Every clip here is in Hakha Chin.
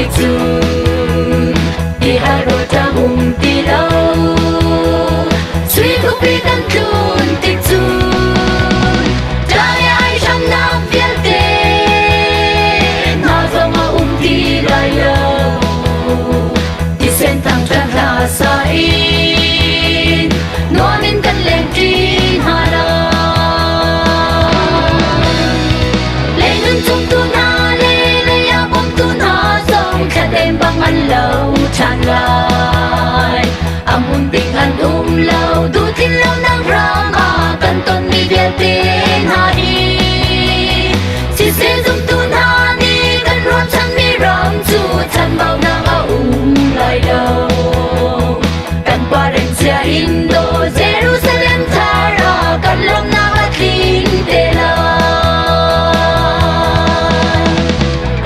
tik cun ti hal rawlṭam um ti lo. Sui khuapi kan tlun tik cun ṭah le ai hramnak vialte hna zong a um ti lai lo. Thisen thangṭhat hla sa in nuam in kan lengṭi hna lai. Leilung cungtu hna le lei ah bawmtu hna zong thlatem bang an lo ṭhan lai. A hmun ding an um lo, duhtlin lonak ram ah kan tonmi vialte hna hi. Siseh zumtu hna nih kan ruahchanmi ram cu chanbaunak a um lai lo. Kan pa remcia in daw Jerusalem thar ah kan lawmhnak a tling te lai.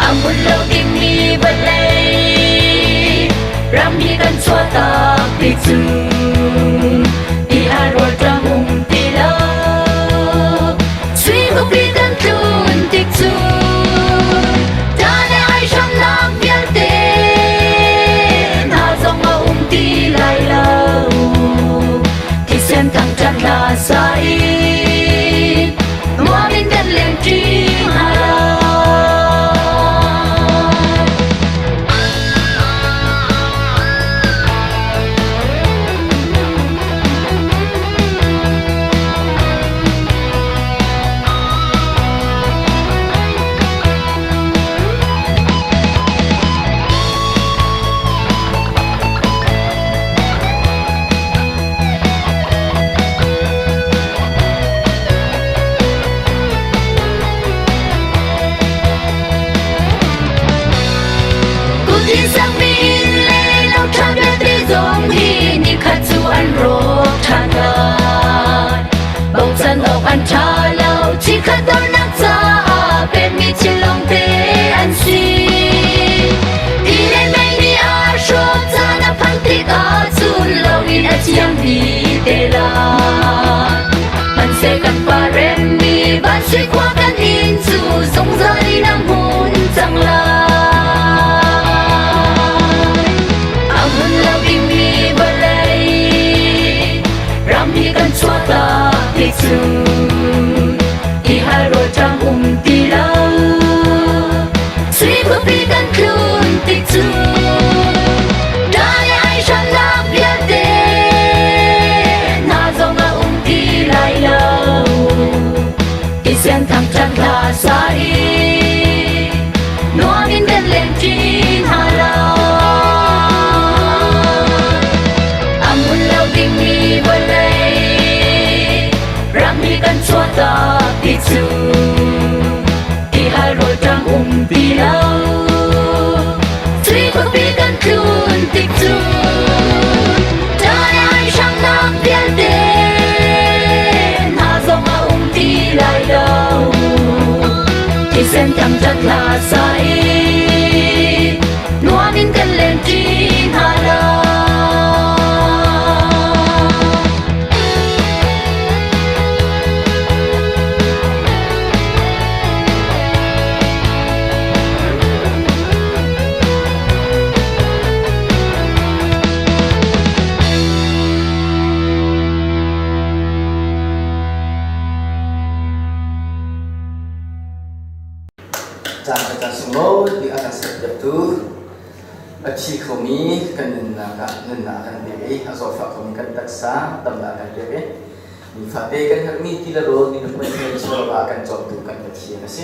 A hmun lo dingmi vawlei ram hi kan chuahtak ti cu ti hal rawlṭam um ti lo. Sui khuapi kan tlun tik cu ṭah le ai hramnak vialte hna zong a um ti lai lo. Thisen thangṭhat hla sa in nuam in kan lengṭi hna lai. Kutin sakmi inn le lo ṭha vialte zong hi nikhat cu an rawk ṭhan lai. Bochan awk an ṭha lo, chikkhat dornak caah pekmi thil lawngte an si. Ti le mei nih a hrawk caan a phanh tikah cun loin a thiam dih te lai. Hmanhseh kan pa remmi van sui khua kan inn cu zungzal in a hmun cang lai. A hmun lo dingmi vawlei ram hi kan chuahtak ti cu ti hal rawlṭam um ti lo. Sui khuapi kan tlun tik cu ṭah le ai hramnak vialte hna zong a um ti lai lo. Thisen thangṭhat hla sa in nuam in kan lengṭi hna lai. A hmun lo dingmi vawlei ram hi kan chuahtak ti cu ti hal rawlṭam um ti lo. Sui khuapi kan tlun tik cu ṭah le ai hrangnak vialte hna zong a um ti lai lo. Thisen thangṭhat hla sa in nuam in kan lengṭi hna lai. Caan le caan sunglawi bik a kan serpiaktu a thi khomi kan nunnak ah nunnak a kan pek i a zawtfah khomi kan taksa damnak a kan pek i nifate kan herhmi ti le rawl ni le hmai he chawlva a kan cawmtu kan Pathian a si.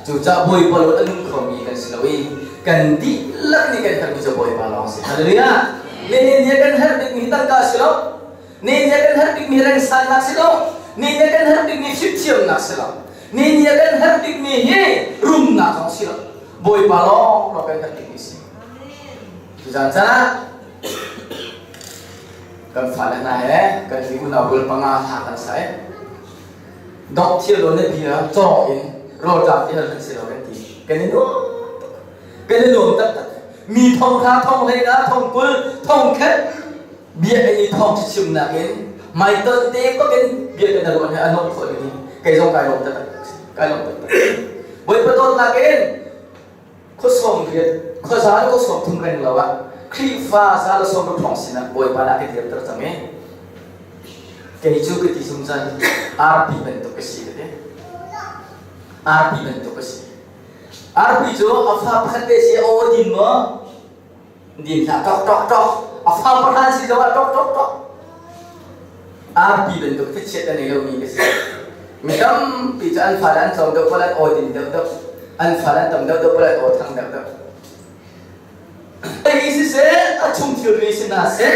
Cucaah Bawipa lo a nung khomi kan si lo i kan dihlak nih kan herhmi cu Bawipa lawng si. Hallelujah! Nihin ni kan herh bikmi hi tangka si lo. Nihin ni kan herh bikmi rengsannak si lo. Nihin ni kan herh bikmi fimthiamnak si lo. Nihin ni kan herh bikmi hi rumnak zong si lo. Bawipa lawng lawng kan herh bikmi si. Tuzaan caan ah kan fale hna he kan hi unau rual panga hla kan sa i dok thil lo na bia caw in rawlṭam ti hal kan si lo kan ti. Kan i nuam tuk. Kan i nuam taktak. Mi thong hra, thong hlei nga, thong kul, thong khat bia kan i thong chimnak in maiton te bak in bia kan ruah hi a nuam khawh ding kei zong kai lawm taktak. Kai lawm taktak. Bawipa dawtnak in. Khuasawm riat, khuaza le khuasawm thum reng lo ah Khrihfa za le sawm ruk hrawng sinah Bawipa nih a ka dirter cang i kei cu ka ti zungzal arpi bantuk ka si ka ti. Arpi bantuk ka si. Arpi cu a fa pakhat te si aw din maw? Din hlah tok tok tok. A fa pahra si zongah tok tok tok. Arpi bantuk thichiat a nei lomi ka si. Mi tampi cu an fale an tlawm deuh paoh an aw din deuh deuh. An fale an tam deuh deuh paoh an aw thang deuh deuh. Hi siseh, a chung thilri si hna seh,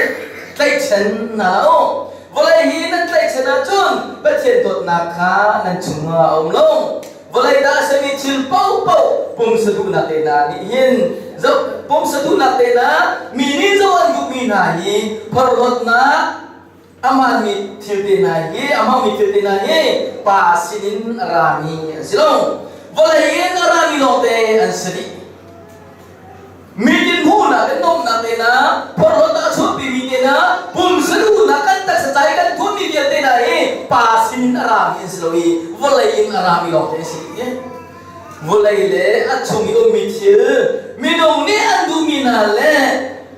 tlaihchan hna u. Vawlei hi nan tlaihchan ahcun Pathian dawtnak kha nan chungah a um lo. Vawlei dah a simi thil paohpaoh pumsa duhnak te hna nih hin zoh pumsa duhnak te hna mi nih zoh an duhmi hna hi phorhlawtnak a hmaanmi thil te hna hi a hmangmi thil te hna hi pa sinin a rami an si lo. Vawlei in a rami lawngte an si dih. Mi dinhmuhnak le nuamhnak te hna, phorhlawtnak a chuahpimi te hna, pumsa duhnak kan taksa ca i kan phunmi vialte hna hi pa sinin a rami an si lo i vawlei in a rami lawngte an si dih. Vawlei le a chung i ummi thil, minung nih an duhmi hna le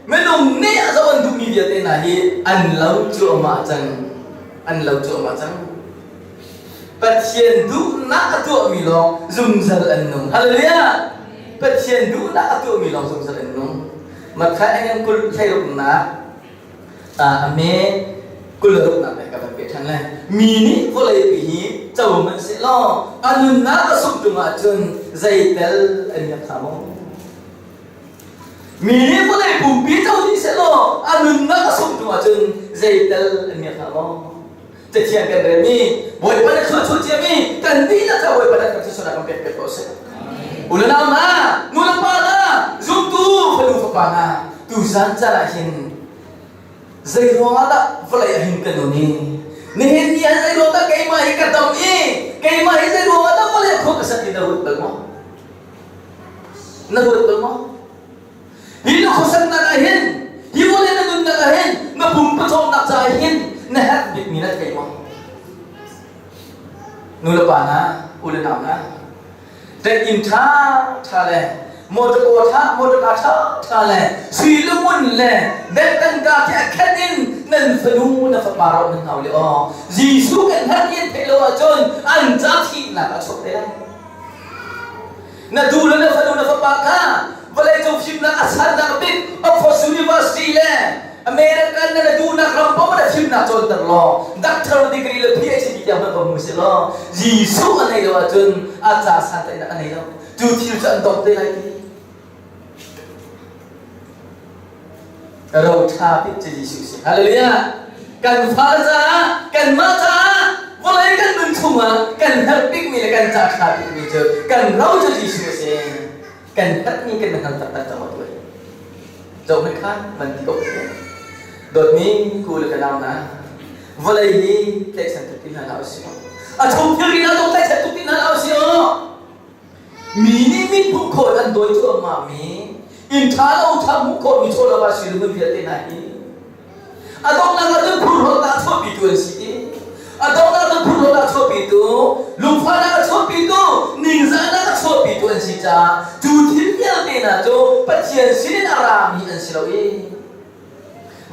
minung nih a zoh an duhmi vialte hna hi an lo cuahmah cang. An lo cuahmah cang. Pathian duhnak a tuahmi lawng zungzal an nung. Hallelujah! Pathian duhnak a tuahmi lawng zungzal an nung. Matthai ngan kul thleiruknak a me kul ruknak le ka van pe ṭhan lai. Mi nih vawlei pi hi co hmanh seh law a nunnak a sungh ṭung ahcun zeitel an miak hnga maw? Mi nih vawlei pumpi co dih seh law a nunnak a sungh ṭung ahcun zeitel an miak hnga maw? Cathiang kan relmi Bawipa na thluachuah ciami kan dihlak kha Bawipa na kan thluachuahnak kan pek piak ko seh. U le nau hna, nu le pa hna, zumtu fanu fapa hna, tuzan caan ah hin zei ruangah dah vawlei ah hin kan nun i nihin ni ah zei ruang dah keimah hi ka dam i keimah hi zei ruangah dah vawlei khua ka sak ti na ruat bal maw? Na ruat bal maw? Hi na khuasaknak ah hin, hi vawlei na nunnak ah hin, na pum pawcawmnak caah hin na herh bikmi na thei maw? Nu le pa hna, u le nau hna, inn ṭha ṭha le motor ṭha motor ṭha ṭha le sui le ngun le bank tangka khi a khet in nan fanu na fapa ro nan hau le aw Jesuh kan herh ti an theih lo ahcun an ca thihnak a chuak te lai. Na du le na fanu na fapa kha vawleicung fimnak a sannak bik Oxford University le American na na duhnak ram paoh na fimnak cawnter law doctor degree le PhD tiang hmanh va hmu seh law Jesuh a nei lo ahcun a ca santlaihnak a nei lo. Cu thil cu an dong te lai ti. Ro ṭha bik cu Jesuh si. Hallelujah! Kan fa caah, kanmah caah, vawlei kan nun chungah kan herh bikmi le kan ca ṭha bikmi cu kan ro cu Jesuh a si. Kan herhmi kan hngal taktak cang atu. Zoh hmanh kha man ti ko. Dawtmi ku le ka nau hna, vawlei hi tlaihchan tuk ti hna hlah usih. A chung thilri hna zong tlaihchan tuk ti hna hlah usih. Mi nih mit hmuh khawh an dawi cuahmah mi inn ṭha lo ṭha hmuh khawh mi chaw lo ah si lungin vialte hna hi a donghnak ah cun phurhlawtnak a chuahpitu an si i a donghnak cun phurhlawtnak a chuahpitu lungfahnak a chuahpitu ningzahnak a chuahpitu an si caah cu thil vialte hna cu Pathian sinin a rami an si lo i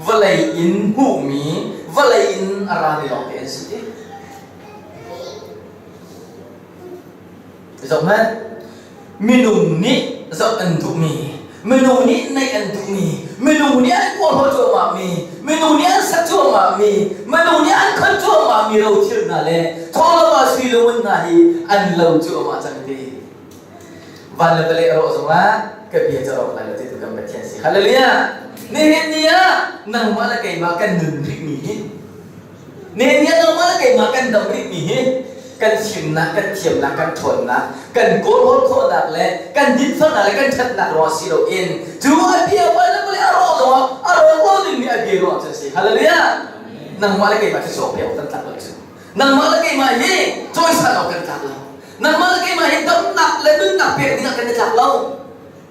vawlei in hmuhmi vawlei in a rami lawngte an si i Zohhmanh, minung nih zoh an duhmi, minung nih neih an duhmi, minung nih an uarhaw cuahmahmi, minung nih an sak cuahmahmi, minung nih an khon cuahmahmi rothil hna le thawlama sui le ngun hna hi an lo cuahmah cang ti. Van le vawlei a rawh zongah ka bia cu a rawk lai lo ti tu kan Pathian si. Hallelujah! Nihin ni ah nangmah le keimah kan nun rihmi hi Nehemiah nangmah le keimah kan dam rihmi hi kan fimnak, kan thiamnak, kan ṭhawnnak, kan kawlhawl khawhnak le kan dinfelnak le kan ṭhatnak ruangah si loin cu a bia bal le a rawh zongah a rawk lo dingmi a bia ruangah cun a si. Hallelujah! Nangmah le keimah cu cawk piak kan tlak lo cu. Nangmah le keimah hi cawisan awk kan tlak lo. Nangmah le keimah hi damnak le nunnak pek dingah kan i tlak lo.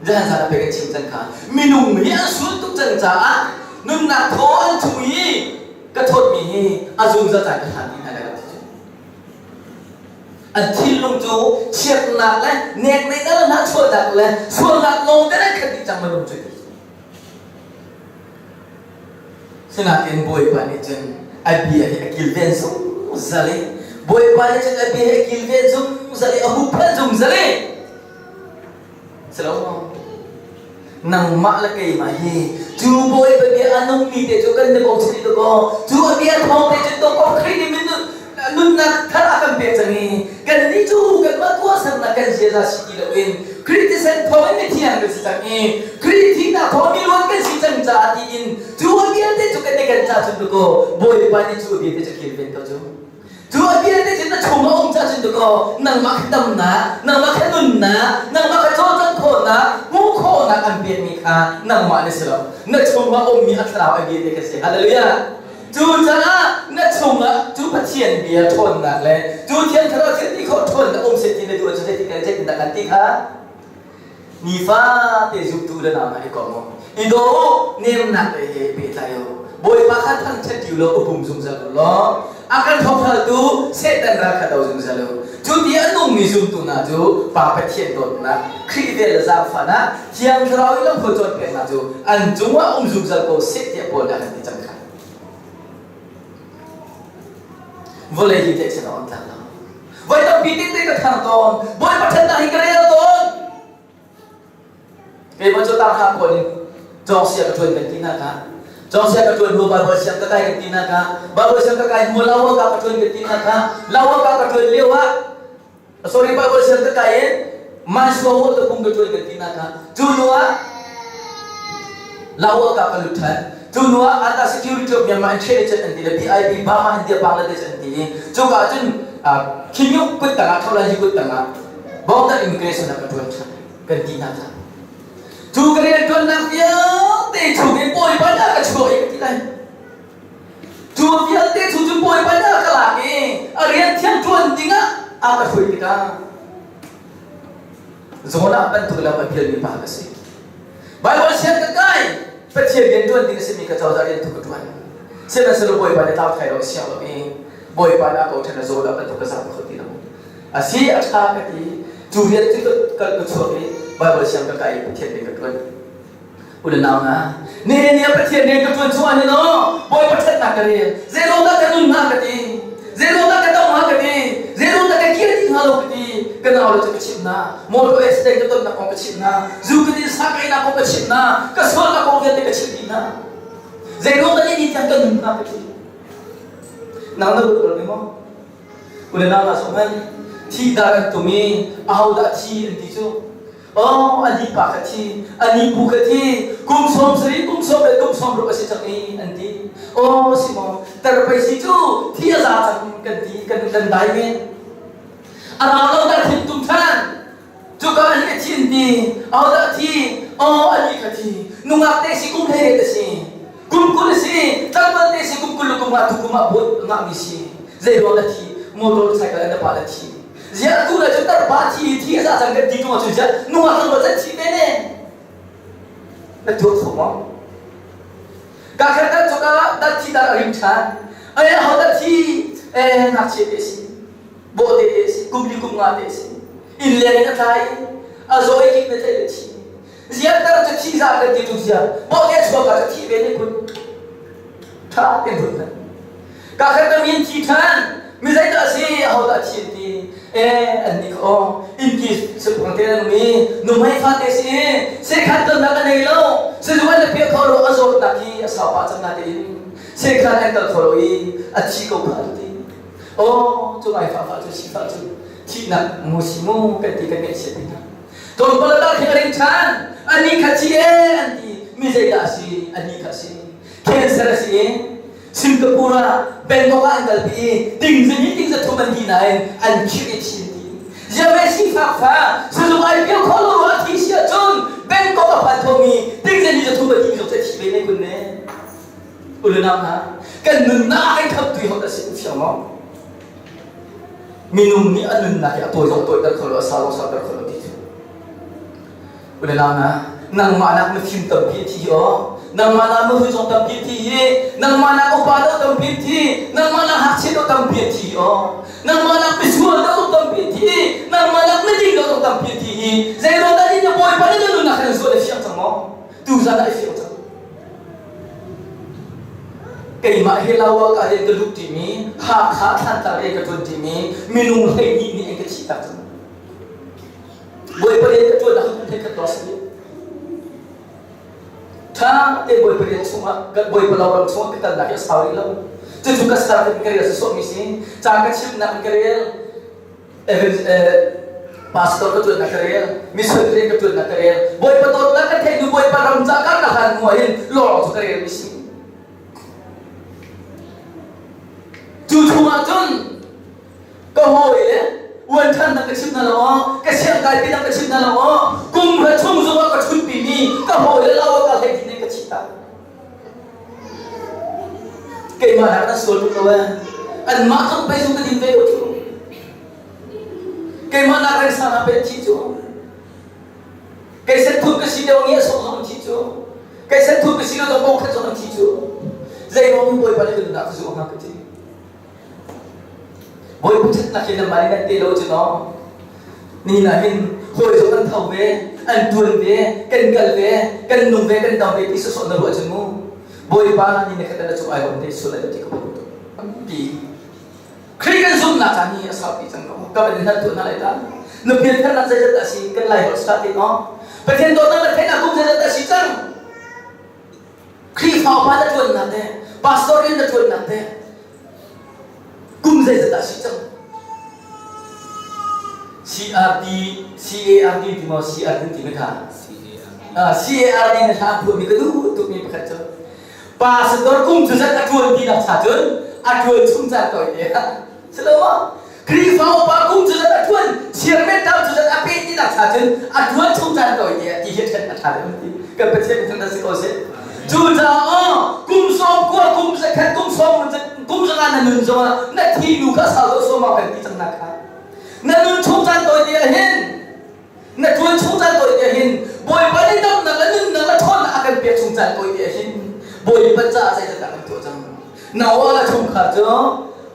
Jahan zan ah pek an chim cang kha. Minung hi an sul tuk cang caah nunnak thaw an thu i ka thawtmi hi a zungzal caan ka hlan ti hna lai lo ti cu. An thinlung cu chiatnak le nekneihnak le hnahchuahnak le sualnak lawng te an khat dih cang minung cu. Sinain Bawipa nih cun a bia hi a kilven zungzal i Bawipa nih cun a bia hi a kilven zungzal i a huhphenh zungzal i si lo maw? Nangmah le keimah hi cu Bawipa bia a nungmi te cu kan i bochan i dakaw cu a bia thawng te cun dawkaw Khrih nih nunnak thar a kan pek cang i kannih cu kanmah tuahsernak kan ziaza si ti loin Khrih thisen thawng in mithiang kan si cang i Khrih thihnak thawng miluan kan si cang caah tiin cu a vialte cu kan i kan ca cun dakaw Bawipa nih cu a vialte cu kilven ko cu. Cu a vialte cu na chung a um cah cun dakaw nangmah kha damnak, nangmah kha nunnak, nangmah kha cawlcangh khawhnak, hmuh khawhnak an pekmi kha nangmah na si lo. Na chungah ummi a thlarau a vialte kha si. Hallelujah! Cucaah na chungah cu Pathian bia ṭhawnnak le cu Thiang Thlarau thil ti khawh ṭhawnnak um seh ti na duh ahcun zeitin kan zeitindah kan ti kha Nifate zumtu le nau hna i kom u. I daw u, nemnak le he pehtlai u. Bawipa kha thangṭhat ṭi law upum zungzal u law a kan thawkhaltu Satan ral kha do zungzal u. Cu ti a nungmi zumtu hna cu Pa Pathian dawtnak, Khrih vel le zaangfahnak, Thiang Thlarau i lamhruai cawnpiaknak cu an cungah um zungzal ko seh tiah Paul nih a kan ti cang kha. Vawlei hi tlaihchan awk an tlak lo. Voi tampi tete ka thang tawn. Bawipa ṭhatnak hi ka rel tawn. Keimah cu tang hlah pawl in cawng sia ka ṭuan kan ti hna kha. Cawng sia ka ṭuan hnu Baibal siang ka kai kan ti hna kha. Baibal siang ka kai hnu lawa ka ka ṭuan kan ti hna kha. Lawa ka ka ṭuan lio ah sorry Baibal siang ka kai in Mansua wo ta pung ka ṭuan kan ti hna kha. Cu hnu ah lawa ka ka lut ṭhan. Cu hnu ah ata security of Myanmar intelligence an ti le BIP Burma India Bangladesh an ti i cuka ah cun Khingyuk kut tangah Tholai kut tangah border immigration ah ka ṭuan ṭhan kan ti hna kha. Cu ka rianṭuannak vialte chung in Bawipa nih a ka chuah i ka ti lai. Cu vialte chung cun Bawipa nih a ka lak i a rian thiang ṭuan dingah a ka hruai tikah Jonah bantuk lam a pialmi pa ka si. Baibal siang ka kai Pathian rian ṭuan ding a simi ka cozah rian tu ka ṭuan. Sihmanhsehlaw Bawipa nih tlau thai lo siang lo i Bawipa nih a ko ṭhan a Jonah bantuk ka zam kho ti lo. A si a ṭha ka ti. Cu rian cu ka ka chuak i Baibal siang ka kai i Pathian rian ka ṭuan. U le nau hna, nihin ni ah Pathian rian ka ṭuan chung ah hin aw Bawipa ṭhatnak ka rel. Zeiruang dah ka nun hnga ka ti. Zeiruang dah ka dong hnga ka ti. Zeiruang dah ka kir ti hnga lo ka ti. Ka nau le cu ka chimh hna. Motor accident ka tonnak kong ka chimh hna. Zu ka din sa ka einak kong ka chimh hna. Ka sualnak kong vialte ka chimh dih hna. Zeiruang dah ni tiang ka nun hnga ka ti. Nang na ruat bal maw? U le nau hna sawm hmanh thi dar an tum i ahodah thi an ti cu Oh, ani pa ka thi, ani pu ka thi, kum 70, kum sawm le kum 60 a si cang i an ti. Oh, si maw, tar pei si cu thi a za cang kan ti, kan kan dai men. A rau lo tar thin tum than. Cuka ani a thi an ti, ahodah thi? Oh, ani ka thi. Nungak te si kum hlei te si. Kum 20 a si, tlangval te si kum 20 le kum nga tu kum ah bot ngahmi si. Zei ruang na thi? Motor cycle an na pa na thi. Ziah tu le cu tarpa thi thi a za cang kan ti ṭung ahcun ziah nungak tlangval can thi ve ne. Na tuah kho maw? Ka khat tat cuk ah dat thi dar a rim ṭhan. Ai ho dat thi eh ngakchia te si. Bawhte te si, kum li kum nga te si. Inn leng in a tlai a zaw i kik na theih le thi. Ziah tar cu thi za kan ti ṭung ziah bawhte chuak ah cu thi ve ne kun. Ṭha ten run hmanh. Ka khat ka min thi ṭhan. Mi zeidah a si? Ahodah a thi an ti? Eh, an nih kha aw. Innki sapang te an um i nuhmei fate si i sekhan tonnak a nei lo. Sizung an piah kho lo a zawtnak hi a sau pah cang natein sekhan an kal kho lo i a thi ko kha an ti. Aw, cu ngai fa fa cu sifah cu thihnak mu si mu kan ti kan ngaihchiat ti hna. Tlawmpal a khi a ring ṭhan. Ani kha thi e an ti. Mi zeidah a si? Ani kha a si. Cancer a si i Singapore ah Bangkok ah an kalpi i ting zani ting za thum an ti nain an khirh i thi an ti. Ziah sifak fa sizung ai pio kho lo a thi si ahcun Bangkok a phan thomi ting zani za thum a ti zong cu a thi ve ne kun ne. Ulunau hna kan nunnak ah kan khamtu hi hot a si fiang maw? Minung nih a nunnak hi a tawi zong tawiter kho lo a sau zong sauter kho lo ti cu. Ulunau hna nangmah nak mifim tampi a thi aw. Nangmah nak nuhmei zong tampi an thi hi. Nangmah nak upa deuh tampi an thi. Nangmah nak ngakchia deuh tampi an thi aw. Nangmah nak misual deuh zong tampi an thi. Nangmah nak miding deuh zong tampi an thi hi. Zeiruang dah ni na Bawipa nih na nunnak hin zual a fiang cang maw? Tuzan ah i fiang cang. Keimah he lawa ka rian ka luh ṭimi, Hakha Thlantlang rian ka ṭuan ṭimi minung 12 nih an ka thihtak cang. Bawipa rian ka ṭuan ah kum thenkhat lawng si. Ṭha te Bawipa rian chungah Bawipa loram chungah ka kalnak hi a sau rih lo. Cucu ka start in ka rel sawsawhmi si. Ca ka chimnak in ka rel. Pastor ka ṭuannak ka rel. Mission rian ka ṭuannak ka rel. Bawipa dawtnak ka theih hnu Bawipa ram ca ka ka hlan hnu ah hin lawng cu ka relmi si. Cu chungah cun ka hawi le uan ṭhan dang ka chim hna lo aw, ka siangkai pi dang ka chim hna lo aw, kum hra chung zongah ka ṭhutpi mi ka hawi le lau ka hlei din ka chim ta. Keimah nak nan sual tuk lo eh. Anmah zong pei zung ka din ve ko cu. Keimah nak reng sang ah pei thi cu. Kei set thun ka si deuh nge song zong thi cu. Kei set thun ka si lo zong bong khat zong an thi cu. Zei ruang Bawipa nih ka nunnak ka zuh hnga ka ti. Bawipa ṭhatnak hi nan mah nih nan te lo cu naw. Nihin ah hin hawi zong an tho ve, an ṭuan ve, kan kal ve, kan nung ve, kan dam ve ti sawsawh na ruah cun mu. Bawipa ni na khat na cung ai lawm te sual ai ti ka bang tuk. Khrih kan zumhnak caan hi a saupi cang ko. Ka van in hal tuah hna lai ta. Na piantharnak zeizat dah si kan lai holh start in aw. Pathian dawtnak na theihnak kum zeizat dah si cang. Khrihfa upa na ṭuannak te, pastor rian na ṭuannak te, kum zeizat dah si cang. CRD, CARD ti maw CRD ti na kha? CARD na hla phuahmi ka duh tukmi pakhat cu pastor kum cu zat a ṭuan ti nak cha cun a ṭuan chung caan tawi te si lo maw Khrihfa upa kum cu zat a ṭuan chairman tam cu zat a pet ti nak cha cun a ṭuan chung caan tawi te ti hi ṭhen a ṭha deuh ti kan Pathian thang si ko seh cucaah kum 90 kum 100 kum 60 kum 100 na nun zongah na thi nu kha sau deuh sawm kan ti cang nak kha na nun chung caan tawi te ah hin Na ṭuan chung caan tawi te hin Bawipa nih damnak le nunnak le ṭhawnnak a kan pek chung caan tawi te hin Bawipa caah zeizat dah kan tuah cang. Noah le chungkhar cu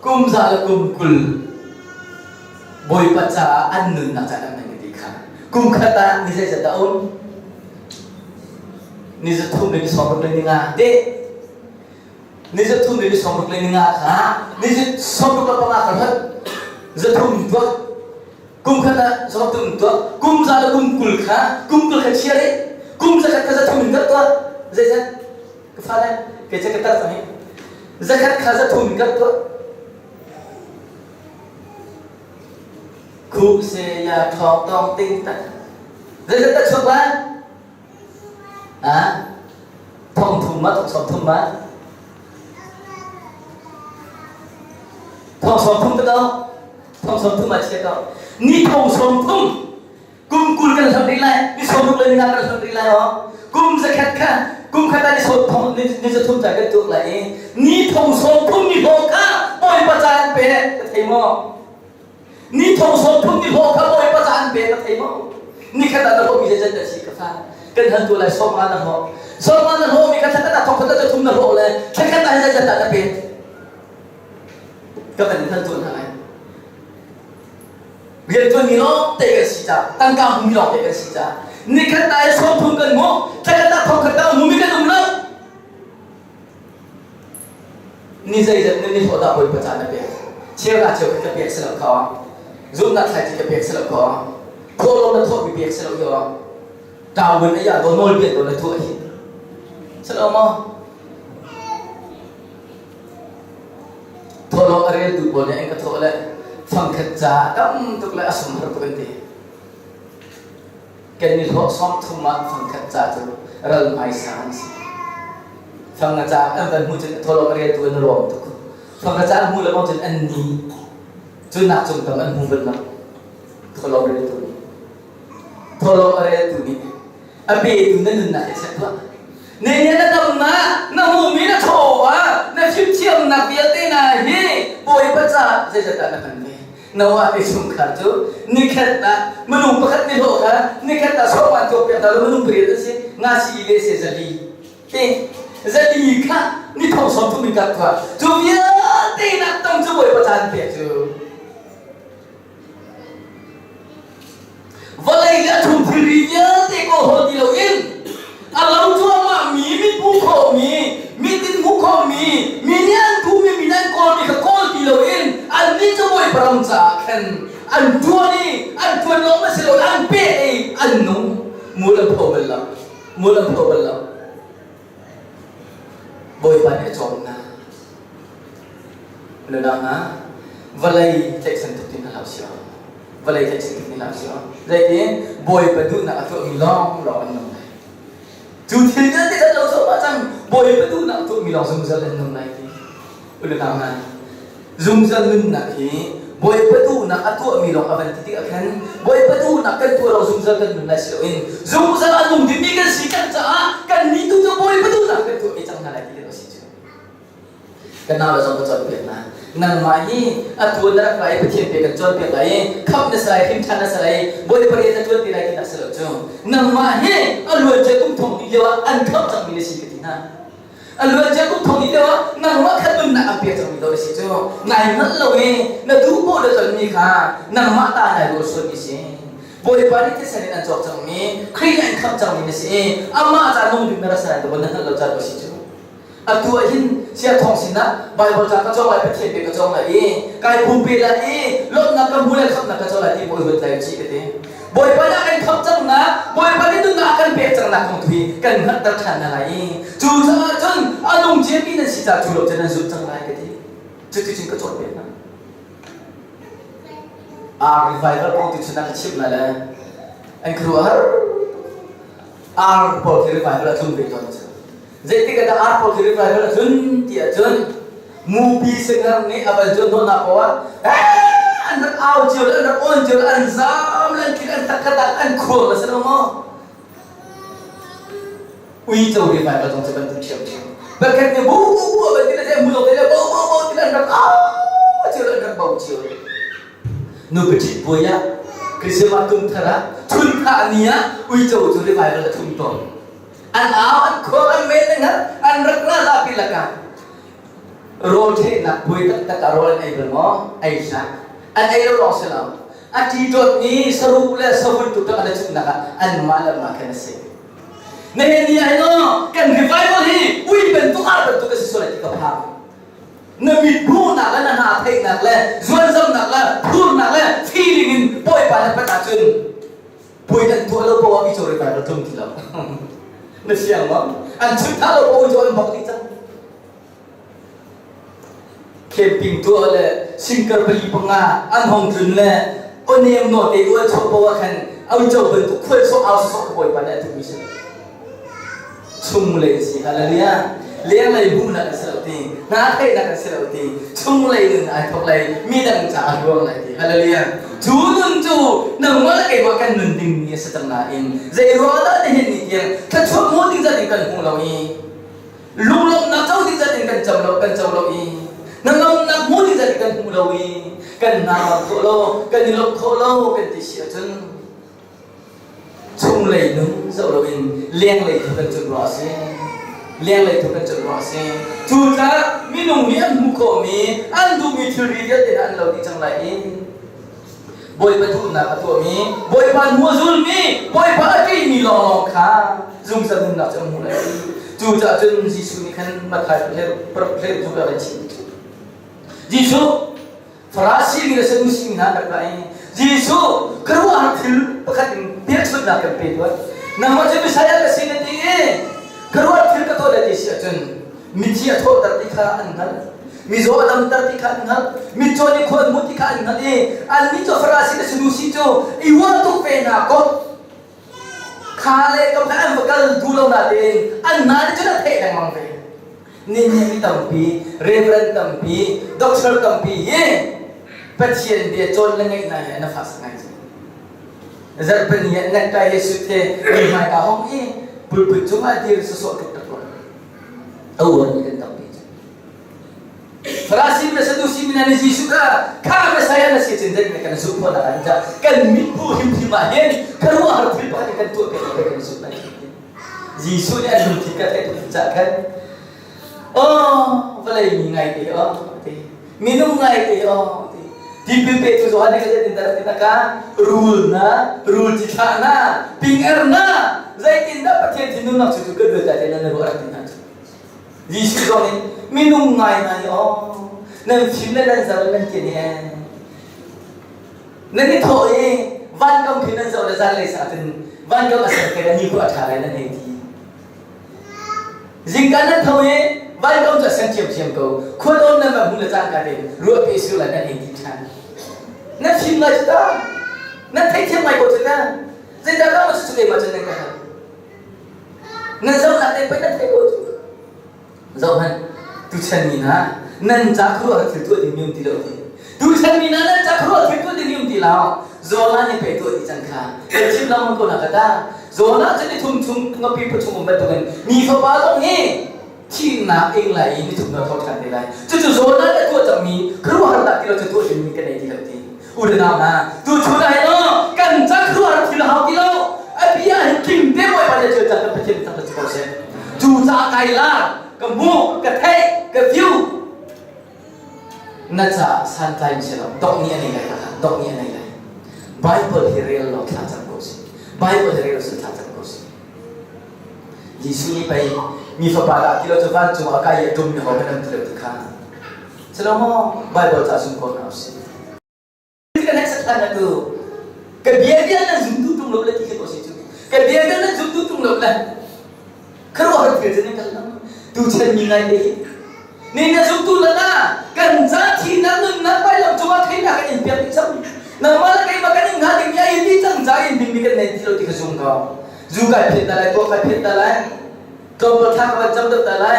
kum za le kum 20 Bawipa caah an nunnak caan an hman ti kha kum khat ah ni zeizat dah um ni 3 le ni 60 le ni nga te ni 3 le ni 60 le ni nga kha ni 65 ka hlat 3 tuah Kum khat ah zawtum tuah, kum za le kum 20 kha kum 20 kha chia rih, kum 100 kha 300 in kat tuah. Zeizat? Ka fale, kei cu ka tar cang hi. 100 kha 300 in kat tuah. Khu se ya thawng tawng ting tak. Zeizat dah chuak lai? Ha? 30 ma, 30 ma? 30 ka do. 30 a chia ko. Ni 30 kum 20 kan hlam rih lai, ni 60 le ni nga kan hlam rih lai oh. Kum 100 kha kum khat ah ni 30 ni 300 ca kan tuk lai i ni 30 ni hlawh kha Bawipa ca an pe ka thei maw? Ni 30 ni hlawh kha Bawipa ca an pe ka thei maw? Ni khat ah na hlawh mi zeizat dah si ka fa kan han tu lai 50 na hlawh 50 na hlawh mi kha thla khat ah thong khat ah thum na hlawh le thla khat ah zeizat dah na pe ka van in hal tuah hna lai riantuan mi lawng te kan si ca tangka hmu mi lawng te kan si ca nikhat ta i 30 kan hmu thla khat ah thong khat ta hmu mi kan um lo ni zeizat ni hlawh dah Bawipa ca na pek cheu la cheu ka pek si lo kho zumnak thlai ka pek si lo kho thawhlawm na thawh mi pek si lo yo tawin aya do nawl bian do na tuah hi si lo maw Thawhlawm a reltu pawl nih an ka thawh le fangkhat ca tam tuk le a sung har tuk an ti. Kan ni hlawh 30 ah fangkhat ca cu ral hmaisa an si. Fang nga ca an van hmu cun thawhlawm a reltu an lawm tuk. Fang nga ca an hmu le bang cun an ni. Cu nak cung tam an hmu bal lo. Thawhlawm reltu nih. Thawhlawm a reltu nih a petu na nunnak hi check tuah. Ne na damnak, na hmuhmi na chawva, na fimthiamnak vialte hna hi Bawipa caah zeizat dah na hman ve? Noah te chungkhar cu nikhat ah minung pakhat ni hlawh kha nikhat ah sawhman tuak piak hna lo minung pariat an si nga si le se 400. Te zali kha ni thong 30 in kap tuah. Cu vialte nak tong cu Bawipa caan pek cu. Vawlei le a chung thilri vialte kawl hawl ti loin a lo cuahmah mi mit hmuh khawhmi mit in hmuh khawhmi mi nih an duhmi mi nih an kawlmi kha kawl ti loin annih cu Bawipa ram caah khan an ṭuan i an ṭuan lawng a si lo an pek i an nung mul an pho bal lo mul an pho bal lo. Bawipa nih a cawm hna. Nunau hna, vawlei tlaihchan tuk ti hna hlah usih. Vawlei tlaihchan tuk ti hlah usih. Zeitin Bawipa duhnak a tuahmi lawnglawng an nung lai. Cu thil vialte kan lo zoh cang Bawipa duhnak a tuahmi lawng zungzal an nung lai ti. Unau hna, zungzal nunnak hi Bawipa duhnak a tuahmi lawng a van ti tikah khan Bawipa duhnak kan tuah lo zungzal kan nun lai si loin zungzal a nung dingmi kan si kan caah kan nih tu cu Bawipa duhnak kan tuah ve cang hna lai ti kan si cu. Kan nau le zong ka cawnpiak hna. Nangmah hi atu na rak lai i Pathian pe kan cawnpiak lai i khamh na si lai, hrimṭhan na si lai i Bawipa rian na ṭuan ti lai tinak si lo cu. Nangmah hi a luancia kum thong hnih lio ah an khamh cangmi na si ka ti hna. A luancia kum thong hnih lio ah nangmah kha nunnak an pek cangmi dawh na si cu. Nai hngalh lo i na duh poah na tonmi kha nangmah ta nai ruah sualmi si. Bawipa nih thisen in an cawk cangmi, Khrih nih an khamh cangmi na si i amah ca nung ding na ra si lai ti na hngalh lo caan a si cu. Atu ah hin siathawng sinah Baibal ca ka cawng lai, Pathian bia ka cawng lai i kai pumpe lai i lawmhnak ka hmu le khamhnak ka co lai ti maw i ruat lai u cih ka ti. Bawipa nih a kan khamh cangnak, Bawipa nih nunnak a kan pek cangnak kong tu hi kan hngalhter ṭhan hna lai i cucaah cun a nung ciami nan si caah cu lo cu nan zumh cang lai ka ti. Cuticun ka cawnpiak hna. Ar revival kong tu cun a ka chimh hna le an khuaruahhar ar pawl khi revival a tlung ve tawn cu. Zeitik ah dah ar pawl khi revival a tlun ti ahcun mupi singer nih a van zuan hnawhnak poah ah an rak au cio le an rak awn cio le an zaam le an tlik an takkatak an khuang a si lo maw? Uico revival zong cu bantuk ṭhiamṭhiam. Pakhat nih bu bu bu a van ti le mu zong te le bo bo bo ti le an rak au cio le an rak bo cio. Nupi ṭhit puai ah Christmas kum thar ah chunthah ni ah uico cu revival a thum tawn. An au, an khuang, an men an ngat, an rak ra zapi lakah rawl ṭhehnak puai taktak ah rawl an ei bal maw? Ei hlah. An ei lo lawng si lo. A ṭiṭawt ni saruh le savun tuk an chumnak ah anmah le mah khan a si. Nihin ni ah hin kan revival hi ui bantuk ar bantuk a si sual lai ti ka phang. Na mit hmuhnak le na hna theihnak le zuanzamnak le phurnak le feeling in Bawipa na panh ahcun puai kan tuah lo poah mi cu revival tlung ti lo. Na siang maw? An chim tha lo poah cu an bok dih cang. Camping tuah le singkar pali panga an hong tlun le onem no te ual chuah poah khan auco bantuk khual sawh au sawh ka Bawipa nih a duhmi si. Chunglei si hallelujah lenglei hmuhnak an si lo ti hna theihnak an si lo ti chunglei nun ai thok lei midang caah ruang lai ti hallelujah cu nun cu nangmah le keimah kan nun ding mi a si cang nain zei ruang dah nihin ni tiang thluachuah hmu ding zat in kan hmu lo i lunglawmhnak co ding zat in kan co lo kan co lo i hnangamnak hmu ding zat in kan hmu lo i kan hna khawh lo kan i lawmh khawh lo kan ti si ahcun Chunglei nun zoh loin lenglei tu kan cuanh ruah a si. Lenglei tu kan cuanh ruah a si. Cucaah minung nih an hmuh khawhmi, an duhmi thilri vialte hna an lo dih cang lai i Bawipa duhnak a tuahmi, Bawipa hnu a zulmi, Bawipa a ṭihmi lawnglawng kha zungzal nunnak cu an hmuh lai. Cucaah cun Jesuh nih khan Matthai paruk hlei a kan chimh. Jesuh Farasi mi le Sadusi mi hna an rak ra i Jesuh khuaruahhar thil pakhat in hmelchunhnak kan pe tuah. Nangmah cu Messiah ka si na ti i khuaruahhar thil ka tuah lai ti si ahcun mithi a thawhter ti kha an hngalh. Mizaw a damter ti kha an hngalh. Mitcaw nih khua an hmuh ti kha an hngalh i annih cu Farasi le Sadusi cu i uah tuk ve hna kaw kha le kam kha an va kal duh lo natein an hna nih cun a theih lengmang ve. Nihin mi tampi, reverend tampi, doctor tampi hi Pathian bia cawn le ngaih hna hi an fah ngai cu. Zarhpini ah necktie he suit he mi hmaika hong i pulpit cungah dir sawsawh tuk tak rua. A uarmi kan tampi cu. Farasi le Sadusi mi hna nih Jesuh kha kha Messiah na si cun zeitin kan zumh khawh nak ah kan mit hmuh hrimhrim ah hin khuaruahhar thil pakhat in kan tuah piak kan zumh lai. Jesuh nih a lungthin ka theih tuk cah khan oh vawlei mi ngai te oh ti minung ngai te oh ti tipil petu Johan nih ka zeitindah rak ti na ka rul na rul ci thlah na ping-er na zeitindah Pathian thinlung cu cu ka duat lai te nan ruah rak ti hna cu Jesuh zong nih minung ngai ngai oh nan fim le nan zar le nan tian he nan i thawh i vankam khi nan zoh le zanlei sa cun vankam a ser ke ni khu a ṭha lai nan hei ti zingka nan tho i vankam cu a sen ṭhiamṭhiam ko khuadawm nan va hmu le cangka tein ruah pe sur lai nan hei ti ṭhan nan fim ngai cu ta nan theithiam ngai ko cu ta zeidah dah ma cu keimah cun nan ka hal nan zohnak te pei nan theih ko cu Zohhmanh, tuchan mi hna, nan ca khuaruahhar thil tuah ding mi um ti lo ti. Tuchan mi hna nan ca khuaruahhar thil tuah ding mi um ti lo. Jonah nih pei tuah dih cang kha. Kan chim lengmang ko na ka ta. Jonah cu ni thum chung ngapi pathum um bantukin mi fapa zong hi thihnak ing lai i ni thum na tho ṭhan te lai. Cucu Jonah nih a tuah cangmi khuaruahhar dah ti lo cu tuah ding mi kan nei ti lo ti. U le nau hna, tuchun ah hin aw kan ca khuaruahhar thil hau ti lo. A bia hin tling te Bawipa nih thil cang kan Pathian tak si ko seh. Cu caah kai la, ka hmuh, ka theih, ka view. Na caah santlai si lo, dok nih a nei lai kha, dok nih a nei lai. Bible hi rel law thla cam ko si. Bible hi rel si thla cam ko si. Jesuh nih pei mi fapa dah ti lo cu vancung ah kai i a ṭum mi ho kan um ti lo ti kha. Silo maw Bible ca sung ko hna usih. Kan hek sakhan na tu. Ka bia bia nan zum tu tung lo le ti khi ko si cu. Ka bia bia nan zum tu tung lo le. Kharuahar thil cun kan lam. Tu chen mi ngai te hi. Ni na zum tu la na kan ca thi na nun na pai lam cungah thei na kan in piak ding sam. Nangmah le keimah kan in nga ding mi ai ni cang ca in ding mi kan nei ti lo ti ka zum ko. Zu kai phet ta lai, tuah kai phet ta lai. Tlawmpal thla ka van cam deuh ta lai.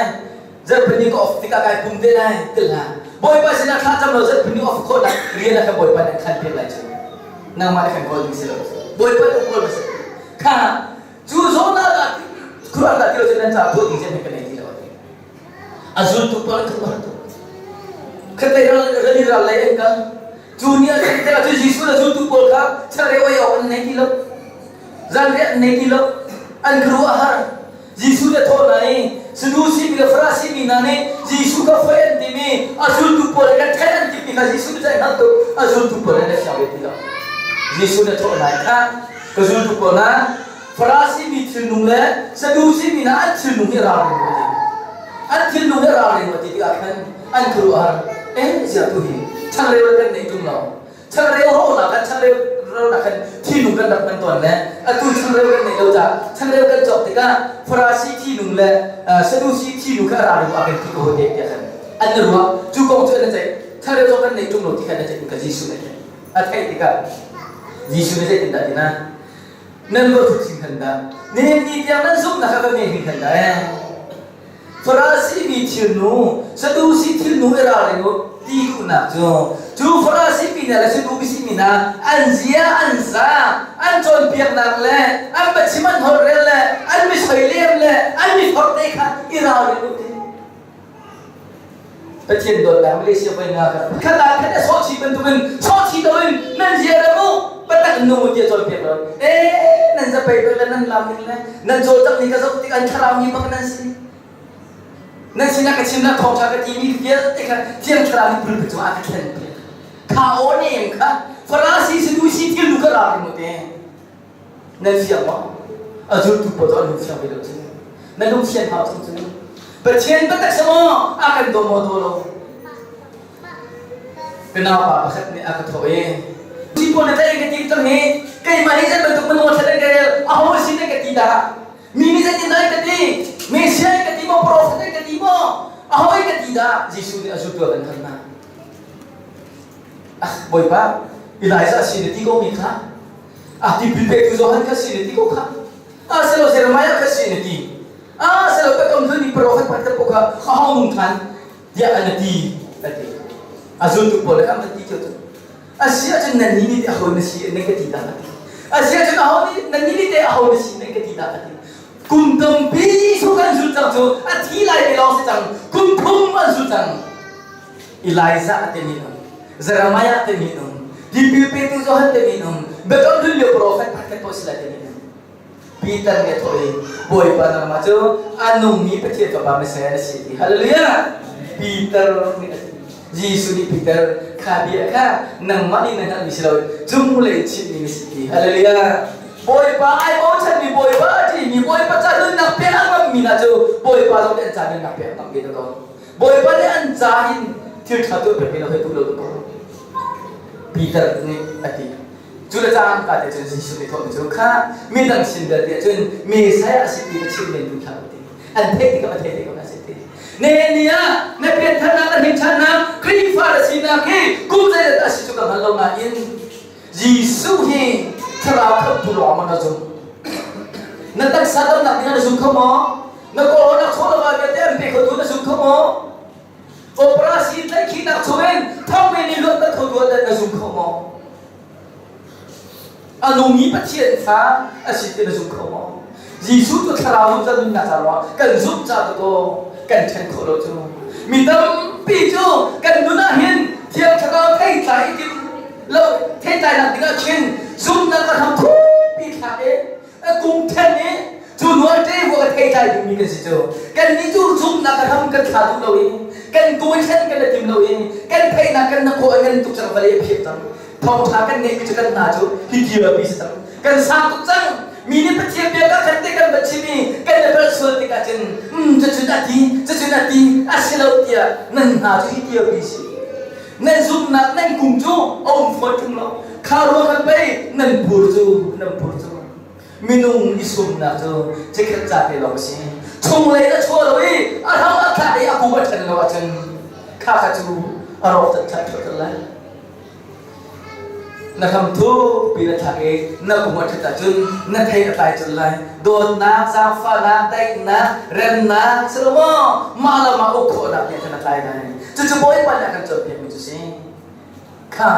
Zarhpini ka off tikah kai pum te lai til hlah. Bawipa sinah thla cam lo zarhpini off khawhnak rian a ka Bawipa nih khan piak lai cu. Nangmah nih khan kawl ding si lo. Bawipa nih kawl si. Kha cu zawn ah dah khuang dah ti lo nan ca tuah ding zen ka nei ti lo. A zultu pawl an thu tu. Khatlei ral rali ral lei an kal. Cu ni ah cun te cu Jesuh le zultu pawl kha changreu ei awk an nei ti lo. Zanriah an nei ti lo. An khuaruah a har. Jesuh nih a thawh hna i Sadusi mi le Farasi mi hna nih Jesuh kha foih an tim i a zultu pawl he kan ṭhen an timmi kha Jesuh nih cun a hngalh tuk. A zultu pawl he an siang ve ti lo. Jesuh nih a thawh hna i kha ka zultu pawl hna Farasi mi thilnung le Sadusi mi hna an thilnung hi ralring u ti. An thilnung hi ralring u ti tikah khan an khuaruahhar. Eh, zia tu hi changreu kan nei ṭung lo. Changreu rawhnak kan changreu rawhnak kan thinung kan rak hman tawn le atu changreu kan neih lo caah changreu kan cawk tikah Farasi thinung le Sadusi thinung kha ra a kan ti ko te tiah khan an ruah cu kong cu an ceih changreu zong kan neih ṭung lo ti khan an ceih ka Jesuh nih a theih tikah Jesuh nih zeitindah ti na nan va thut hring khan dah nihin ni tiang nan zumhnak kha ka nge hring khan dah eh Farasi mi thilnu, Sadusi thilnu i ralring u ti duhnak cu cu Farasi mi hna le Sadusi mi hna an zia an za an cawnpiaknak le an biachim an holhrel le an misoilem le an miforh te kha i ralring u ti. Pathian dawtnak Malaysia voi nga kha khat ah khat a sawhchih bantukin sawhchih loin nan zia ram u patak nu tiah cawnpiak lo eh nan zapei le nan lam ning le nan cawlcangh ning ka zoh tik an thlarau mi bak nan si nan sinah ka chimnak thawngṭha ka timi vialte kha thiang thlarau nih pulpit cungah a ka thlen piak kha aw nem kha Farasi Sadusi thil nu ka ral ring te nan fiang maw a zultu pawl cu an lung fiang ve lo cu na lung fian hau cang cu Pathian biatak sa maw a kan daw maw daw lo Ka naupa pakhat nih a ka thawh i si pawl na tlaih ka ti cang hi keimah hi zei bantuk minung a thlet ka rel aho sin ka ti dah mi nih zeitin dah ka ti Messiah ka ti maw prophet ka ti maw aho ka ti dah Jesuh nih a zultu a kan hal hna ah Bawipa Elijah si na ti ko mi kha ah tipil petu Johan kha si na ti ko kha ah selo Jeremiah kha si na ti ah selo ka kam mi prophet pakhat ko kha aho nung than tiah an ti a ti a zultu pawl le an va ti cio cu a si ahcun nan nih nih aho na si nan ka ti dah a ti a si ahcun aho nih nan nih nih te aho na si nan ka ti dah a ti kum tampi Jesuh kan zul cang cu a thi lai te lawng si cang kum thum an zul cang Elijah te min um Jeremiah te min um tipil petu Johan te min um biakam hlun lio prophet pakhat paoh si lai te min um. Peter nih a thawh i, Bawipa nangmah cu a nungmi Pathian Fapa Messiah na si ti. Hallelujah! Peter nih a ti. Jesuh nih Peter kha bia kha nangmah nih na hngalhmi si loin cunglei chimmi na si ti. Hallelujah! Bawipa ai bochanmi Bawipa a ṭihmi Bawipa ca nunnak pek a ngammi hna cu Bawipa zong nih an ca nunnak pek a ngamh ve ko. Bawipa nih an ca in thil ṭha tuah pekmi lo hei duh lo ko. Peter nih a ti. Cu le cangka te cun Jesuh nih thawhmi cu kha midang sin bel tiah cun Messiah a si ti va chim men duh hlah ti. An theih tikah a theih tikah a si ti. Nihin ni ah na piantharnak na hlimṭhannak Khrihfa na sinak hi kum zeizat a si cu ka hngal lo nain Jesuh hi thlarau khamhtu lawng maw na zumh? Na taksa damnak dingah na zum kho maw? Na kawlawnak chawlawah vialte an pe khotu na zum kho maw? Operasi tlaihkhihnak chungin thongmi nih luatnak kho tu ah na zum kho maw? A nungmi Pathian fa a si ti na zum kho maw? Jesuh cu thlarau zungzal nunnak ca ruangah kan zumh ca tu kan ṭhen khawh lo cu. Mi tampi cu kan nun ah hin Thiang Thlarau theitlai i lo theitlainak dingah khin zumhnak a hram thukpi thlak i a kung then i cu nual te bu a theitlai dingmi kan si cu kan nih cu zumhnak a hram kan thla duh lo i kan kawi thlen kan i tim lo i kan theihnak kan na khawh i kan tuk cang vale a phiak cang thawngṭha kan ngeihmi cu kan hna cu hi dia pi si cang kan sang tuk cang mi nih Pathian bia ka khat te kan va chim i kan i palh sual tikah cun cucun a ti cucun a ti a si lo tiah nan hna cu hi dia pi si nan zumhnak nan kum cu a um fawn ṭung lo kha ruang khan pei nan pur cu nan pur cu minung i sumnak cu cikhat ca te lawng a si chunglei na chuah lo i a hram a thlak i a kum a ṭhen lo ahcun kha kha cu a rawk tat ṭhat lai Na hram thukpi na thlak i na kum a ṭhat ahcun na thei a tlai colh lai. Dawtnak, zaangfahnak, daihnak, remnak, si lo maw? Mah le mah uk khawhnak nih khan a tlai lai. Cucu Bawipa nih a kan cawnpiakmi cu si. Kha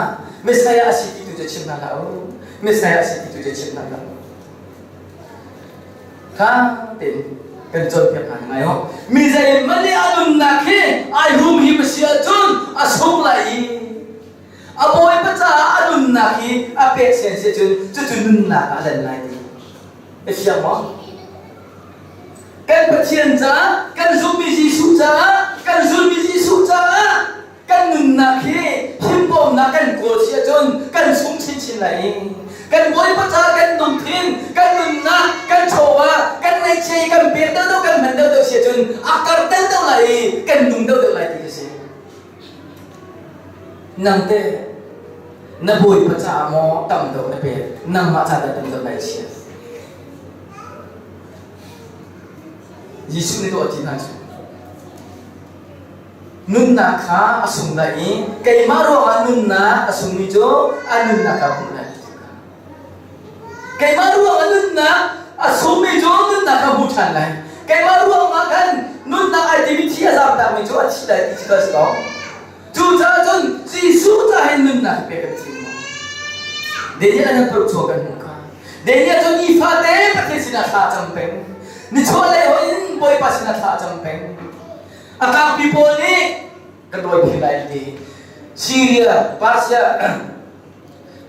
Messiah a si ti tu cu chim hna hlah u. Messiah a si ti tu cu chim hna hlah u. Kha tein kan cawnpiak hna ngai ho. Mi zeihmanh nih a nunnak hi ai humhim a si ahcun a sung lai i a bawipa caah a nunnak hi a pek sian si ahcun cucu nunnak ah a lan lai ti. Na fiang maw? Kan Pathian caah, kan zumhmi Jesuh caah, kan zulmi Jesuh caah kan nunnak hi himbawmnak kan kawl si ahcun kan sung chinchin lai i kan bawipa caah kan lungthin kan nunnak kan chawva kan ngaihchia i kan pek deuhdeuh kan hman deuhdeuh si ahcun a kar deuhdeuh lai i kan nung deuhdeuh lai ti a si nang te na bawipa caah maw tam deuh na pek nangmah ca dah tam deuh nai chia Jesuh nih tuah ti hna cu Nunnak kha a sung lai i keimah ruangah nunnak a sungmi cu a nunnak kha a hmuh lai. Keimah ruangah nunnak a sungmi cu nunnak kha hmu ṭhan lai. Keimah ruangah khan nunnak ai timi thi a zamtakmi cu a thi lai ti cu ka si ko. Cucaah cun Jesuh ca hin nunnak hi pek kan thim maw? Daniel an purh chuah kan hmuh kha. Daniel cu nifate Pathian sinah thla a cam peng. Nichuahlei hoih in Bawipa sinah thla a cam peng. A tlangpi pawl nih kan rawi phil lai an ti. Syria, Persia,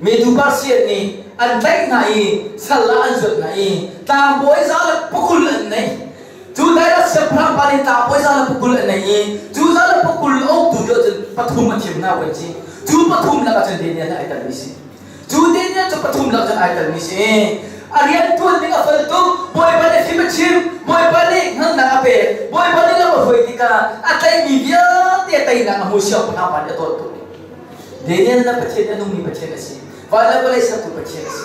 Medu Persia nih an tlaih hna i sal ah an zuat hna i tlangbawi za le pakul an nei. Cu lai siangpahrang pa nih tlangbawi za le pakul an nei i cu za le pakul uktu cu cun pathum a thim hna kan si. Cu pathum lakah cun Daniel hi ai telmi si. Cu Daniel cu pathum lak cun ai telmi si. A rian tuan ding a fel tuk. Bawipa nih fim a chim. Bawipa nih hngalhnak a pek. Bawipa nih lam a hruai tikah a tlaihmi vialte a teinak a hmu siangpahrang pa nih a dawt tuk. Daniel na Pathian a nungmi Pathian a si. Van le vawlei sertu Pathian a si.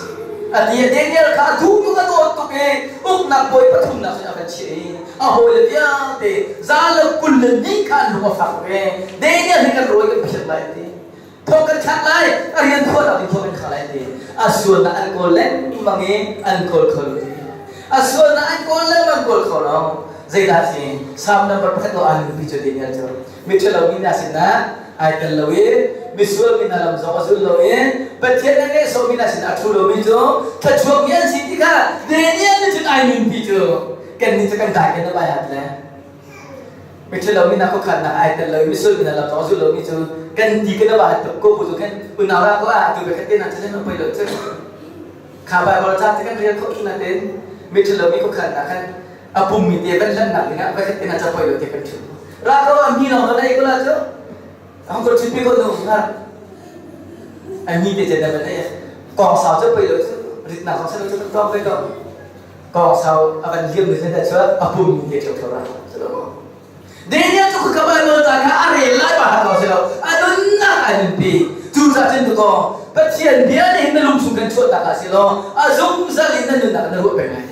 A ti Daniel kha a duh tuk a dawt tuk i uknak bawi pathumnak cun a van chiah i a hawile vialte za le 20 le ni kha an lung a fak tuk i Daniel hi kan rawi kan phiat lai ti. Thong kan thlak lai, a rian phuahnak ding thong kan thlak lai ti. A sualnak an kawl lengmang i an kawl kho lo ti. A sualnak an kawl lengmang kawl kho lo. Zeidah si? Psalm number pakhat lo an nunpi cu Daniel cu. Miṭhalo mi hna sinah ai tel lo i misual mi hna lam zong a zul lo i Pathian a nehsawh mi hna sinah a ṭhu lomi cu thluachuak mi an si ti kha Daniel nih cun ai nunpi cu kannih cu kan dai kan bai hat le. Miṭhalo mi hna khuakhannak ai tel lo i misual mi hna lam zong a zul lomi cu kan ti kan va tuk ko bu cu khin unau ra ko ah tu khat te na cun poi lo cu kha Bible ca te kan rel khawh na ten. Miṭhalo mi khuakhannak khan a pummi te van hlannak dingah voikhat te na capoi lo te kan ṭhu. Ra ko a mi lawng ka nei ko la cu. Hong ko ṭhut pi ko nu ha. A mi te chen na van ei. Kong sau cu poi lo cu ritnak kong salo cu kan tong pei ko. Kong sau a van liam ni chen cu a pummi te ṭheu ṭheu ra. Daniel cu ka Bible ca kha a rel lai ba ko si lo. A nunnak a nunpi. Cu ca cun tu ko Pathian bia nih na lungchung kan chuah tak ah si law a zungzal in na nunnak na ruah peng lai.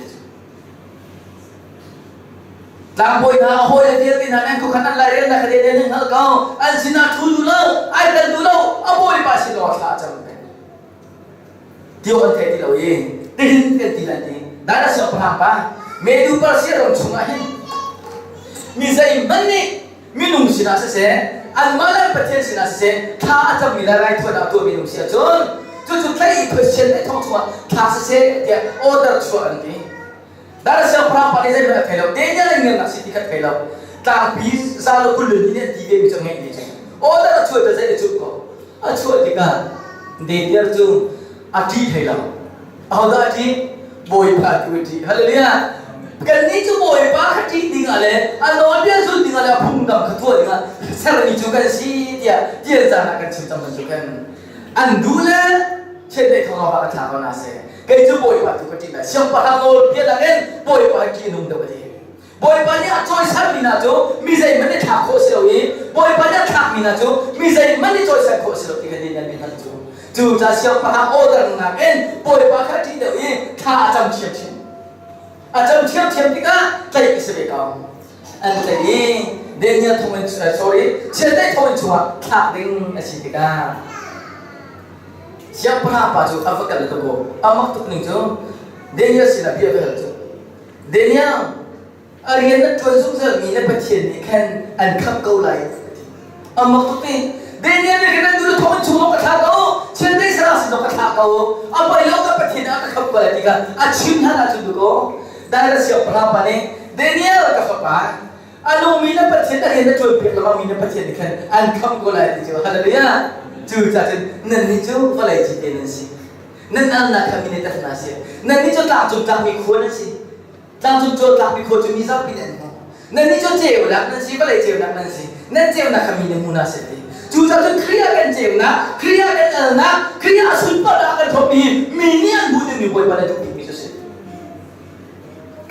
Tlangbawi hna a hawi le vialte hna nan khuakhan an lairelnak kha Daniel nih hngalh ko. An sinah ṭhu duh lo, ai tel duh lo, a bawipa sin lawng thla a cam peng. Tio an thei ti lo i tihin kan ti lai ti. Dara siangpahrang pa Medu Persia ram chungah hin mi zeihmanh nih minung sinah siseh, anmah le Pathian sinah siseh, thla a cammi le raithawinak a tuahmi minung si ahcun cucu tlaih i Pathian nih thong chungah thla siseh tiah order chuah an ti. Dara siangpahrang pa nih zeihmanh a thei lo. Daniel in ngelnak si ti kha thei lo. Tlangpi zalo kulun nih an ti ve mi cu ngeih mi cu. Order a chuah ta zei a cuh ko. A chuah tikah Daniel cu a ṭih thei lo. Ahodah a ṭih? Bawipa tu a ṭih. Hallelujah! Kannih cu Bawipa kha ṭih dingah le a nawlbia zulh dingah le a phungdang kha tuah dingah sermi cu kan si tiah tian caan ah kan chim cang bantuk kan an duh le chiandeih thawng ah ka thla ko na seh. Kei cu Bawipa tu ka ṭih lai. Siangpahrang nawlbia nakin Bawipa hi ṭih nung deuh a ti. Bawipa nih a cawisanmi hna cu mi zeihmanh nih thlak khawh a si lo i Bawipa nih a thlakmi hna cu mi zeihmanh nih cawisan khawh a si lo ti kha nan mi hngalh cu. Cu ca siangpahrang order nakin Bawipa kha ṭih deuh i thla a cam ṭhiamṭhiam. A cam ṭhiamṭhiam tikah tlaih a si ve ko. An tlaih i Daniel thonginn sorry chiandeih thonginn chungah thlak ding a si tikah siangpahrang pa cu a va kal ka ko. A mak tuk ning cu Daniel sinah bia va hal cu Daniel, a rian na ṭuan zungzalmi na Pathian nih khan an khamh ko lai. A mak tuk i Daniel nih khan an nu thawng chung ka thlah ko, chiandeih sarang sin ka thlah ko, a poi lo ka Pathian a ka khamh ko lai ti kha a chim hlan ahcun tu ko. Darius siangpahrang pa nih Daniel ka fapa, a nungmi na Pathian a rian na ṭuan piak lengmangmi na Pathian nih khan an khamh ko lai ti cu hallelujah. Cu ca cun nannih cu vawlei cite nan si. Nan alnak kha mi nih tat hna seh. Nannih cu tlangcung tlakmi khua nan si. Tlangcung cawl tlakmi khua cu mi zapi nih an hmuh. Nannih cu ceunak nan si, vawlei ceunak nan si. Nan ceunak kha mi nih hmu hna seh ti. Cucaah cun Khrih ah kan ceunak, Khrih ah kan alnak, Khrih ah sunparnak a kan thawkmi mi nih an hmuh dingmi Bawipa le duh bikmi cu si.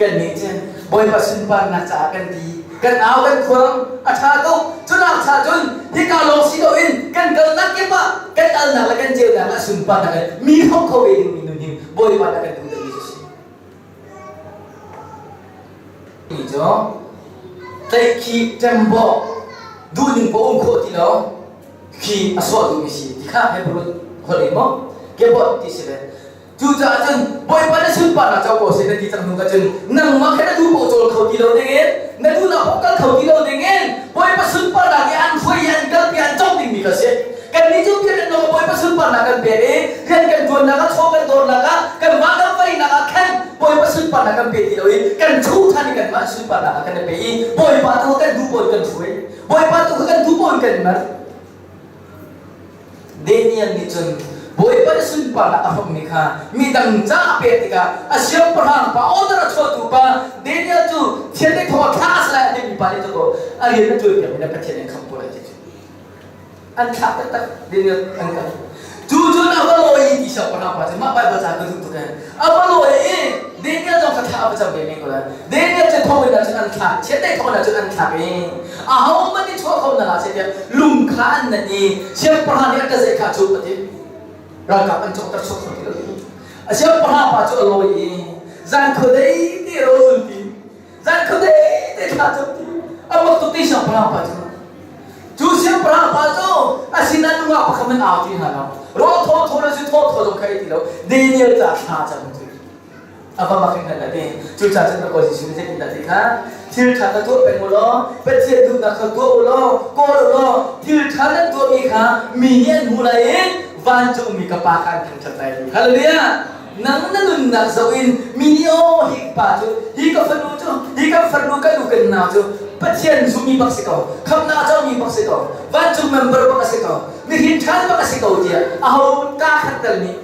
Kannih cu Bawipa sunparnak caah kan ti. Kan au kan khuang a ṭha tuk. Cunak cha cun hika lawng si loin kan kalnak kip ah kan alnak le kan ceunak ah sunparnak in mi hrawk kho ve dingmi nun hi Bawipa nih a kan duh deuhmi cu si. Mi cu tlaihkhih ṭembawh duhning paoh um khawh ti lo khi a sawh duhmi si ti kha Hebrew holh in maw kebot ti si le Cucaah cun Bawipa na sunparnak co ko seh na ti cang hnu ka cun nangmah kha na duh paoh cawl kho ti lo dingin na duhnak paoh kal kho ti lo dingin Bawipa sunparnak i an hruai i an kalpi an cong dingmi kha si. Kannih cu biakinn lawng Bawipa sunparnak kan pek i rian kan ṭuannak ah chaw kan dawrnak ah kan mah kan veinak ah khan Bawipa sunparnak kan pe ti lo i kan ṭhu ṭhan i kanmah sunparnak ah kan i pe i Bawipa tu kha kan duh paoh in kan hruai Bawipa tu kha kan duh paoh in kan mer. Daniel nih cun Bawipa na sunparnak a hrawmmi kha midang ca a pek tikah a siangpahrang pa order a chuahtu pa Daniel cu thian thaw thla a si lai a timi pa nih cu a rian a ṭuan piakmi na Pathian in khamh ko lai ti cu an thlak taktak Daniel an kan cu cun a va lawi i ti siangpahrang pa cu mah Bible ca ka duh tuk ee a va lawi i Daniel zong kha thla a va cam ve men ko lai Daniel cu thonginn ah cun an thlak chiandeih thonginn ah cun an thlak i ahohmanh nih chuah kho na hlah seh tiah lung kha an nanh i siangpahrang nih a ka zeih kha cu a ti ralkap an cawkter chuak kho ti lo a siangpahrang pa cu a lawi i zan khuadei te rawl ti zan khuadei te thla cam ti a mak tuk ti siangpahrang pa cu cu siangpahrang pa cu a sinah nungak pakhat man au ti hna lo rawl thaw thaw le zu thaw thaw zong kha ei ti lo Daniel ca thla cam ti a va mak in kan ti cucaah cun ka kawi Jesuh nih zeitindah ti kha thil ṭha kha tuah peng u law Pathian duhnak kha tuah u law kawl u law thil ṭha nan tuahmi kha mi nih an hmuh lai i vancungmi ka pa kha an thangṭhat lai ti hallelujah nang na nunnak zoh in mi nih aw hi pa cu hi ka fanu cu hi kan farnu kan u kan nau cu Pathian zummi bak si ko khamnak a comi bak si ko vancung member bak a si ko mihrin ṭhan bak a si ko tiah aho ka khat tal nih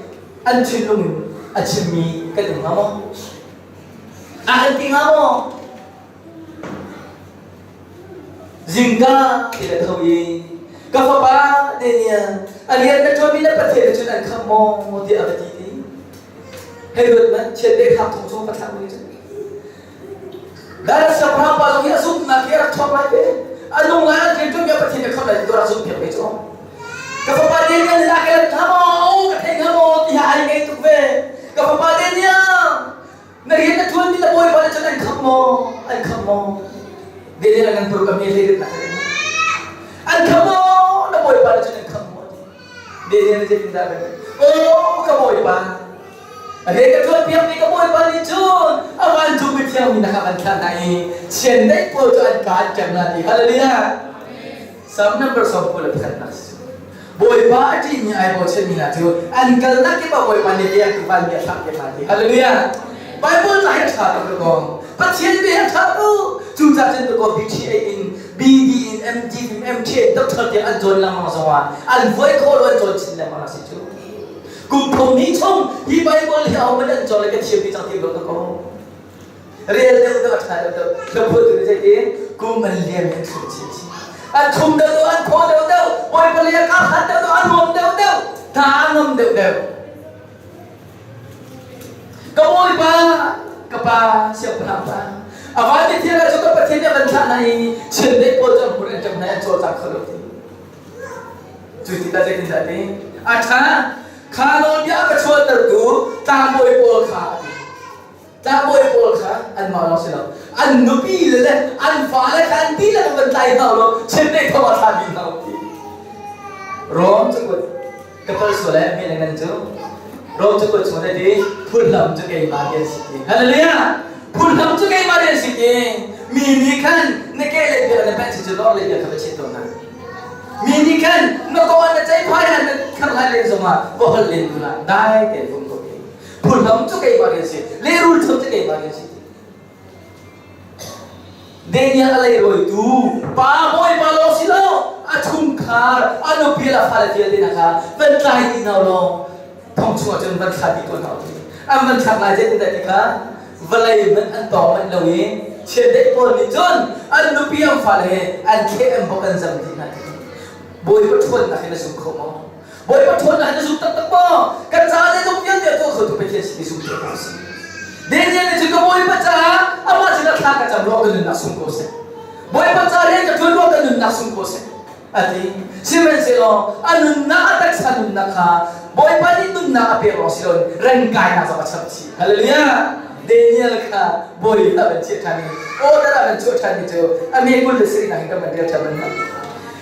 an thinlung in a chimmi kan um hnga maw? A kan ti hnga maw? Zingka ti le tho i ka fapa Daniel a rian na ṭuanmi na Pathian cun an khamh maw tiah a va ti ti. Hei ruat hmanh, chiandeih hram thong chung va thlak mi cu. Darius siangpahrang pa zong hi a zumhnak hi a rak ṭhawng lai ve. A nung lai an rian ṭuanmi a Pathian nih khamh lai ti rak zumh piak ve cu. Ka fapa Daniel nih a ka let hnga maw? Ka thei hnga maw? Ti hi ai ngei tuk ve. Ka fapa Daniel, na rian na ṭuanmi na bawipa nih cun an khamh maw? An khamh maw? Daniel an puruk a mi hlei ritnak An khamh maw? Na bawipa nih cun an khamh maw? Daniel nih zeitindah a kan Aw ka bawipa, a rian ka ṭuanpiakmi ka bawipa nih cun a vancung mithiang mi na kha kan thlah hna i chiandeih pawl cu an ka an ṭem hna ti. Hallelujah! Psalm number 41 si. Bawipa a ṭihmi ai bochanmi hna cu an kalnak kip ah Bawipa nih biak tu van mi a thlak piak hna ti. Hallelujah! Bible ca hi a ṭha tuk ko. Pathian bia a ṭha tuk. Cucaah cun tukaw BTA in BD in MD in MT in doctor tiang an cawn lengmang zongah an vuai khawh lo an cawn chin lengmang a si cu. Kum thum hnih chung hi Bible hi ahohmanh an cawn le ka thiam ti cang ti lo ko. Rel deuh deuh a ṭha deuh deuh. Hlaphuah tu nih zeitin kum an liam in thum chin chin. An thum deuh deuh an thaw deuh deuh. Bawipa lei a kar hlan deuh deuh an nuam deuh deuh. Hna a ngam deuh deuh. Ka bawipa, ka pa, siangpahrang pa, a van i thial ah cu ka Pathian nih a van thlah hna i chiandeih pawl cu an hmur an ṭem hna i an cawlcang kho lo ti. Cu tikah zeitindah a ti? A ṭha, kha nawlbia a ka chuahtertu tlangbawi pawl kha a ti. Tlangbawi pawl kha anmah lawng si lo, an nupi le le an fale kha an dihlak van tlai hna law chiandeih thong ah thla dih hna u ti. Rom cakuat ka kal sual eh mi le nan cu Rom cakuat chung ah ti phullam cu keimah rian si ti. Hallelujah! Phullam cu keimah rian si ti. Mi nih khan na ke le bia na peh si cu lor le bia kha va chit tawn hna. Mi nih khan na ko na ceihphai han na khar lai len zongah va holh len tu lah dai tein vung ko ti. Phullam cu keimah rian si. Lehrul cham cu keimah rian si. Daniel a leirawitu pa bawipa lawng si lo a chungkhar a nupi le a fale vialte hna kha van tlai dih hna law thong chungah cun van thla dih tawn hna u an van thlak lai zeitindah ti kha vawlei hmanh an tawng manh lo i chiandeih pawl nih cun an nupi an fale he an thleh an bok an zam dih hna ti Bawipa ṭhawnnak hi na zum kho maw Bawipa ṭhawnnak na zum taktak maw? Kan caah zeizong vialte a tuah khotu Pathian si ti zum te ko si. Daniel nih cun ka Bawipa caah amah sinah thla ka cam ruah ka nunnak sung ko seh. Bawipa ca rian ka ṭuan ruah ka nunnak sung ko seh. A ti. Sihmanhsehlaw a nunnak a taksa nunnak kha Bawipa nih nunnak a pek lawng si loin rengkainak zong a chap chih. Hallelujah! Daniel kha Bawipa van chiah ṭhan i order ah van chuah ṭhan mi cu a me kul le sarihnak in kan van rel ṭhan ban